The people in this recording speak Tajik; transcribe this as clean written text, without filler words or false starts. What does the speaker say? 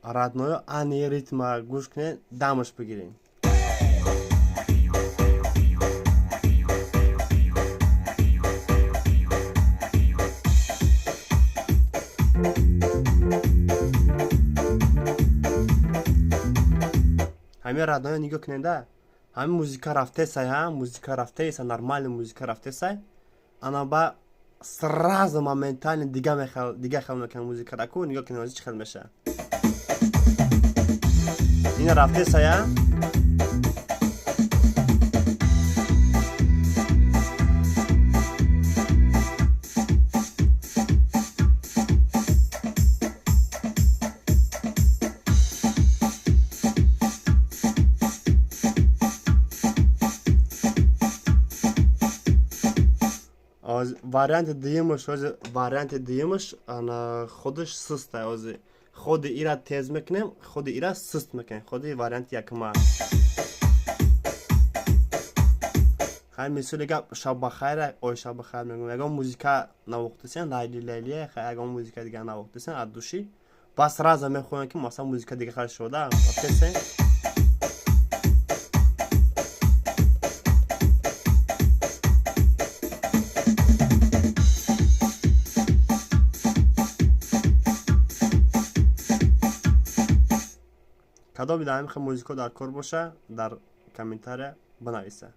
Родной, ани ритма гӯш кунед, дамаш бигиред. Ҳамин, родной, нигоҳ кунеда, ҳамин музика рафтесай, ҳа, музика рафтеса, нормальный музика рафтесай, ана ба сразу моментально дига мехел, дига хел мекунам музикара ку. Нигоҳ кунед, чӣ хел меша. Ина рафтесай, а. Варианти дуюмаш ҳозир, варианти дуюмаш ана худаш суста. Ҳозир худи ира тез мекунем, худи ира суст мекунем, худи варианти якума. Хай, мисоли гап, шаббахайра, ой, шаббахайр мегӯям, ягон музика навохтасен, лайли лайлия, хай, ягон музика дига навохтасен от души, бас сразу мехоҳем, ки масалан музика дига хел шуда рафтесен. Кадоми дар ҳамин хел музико дар кор боша, дар комментария бинависа.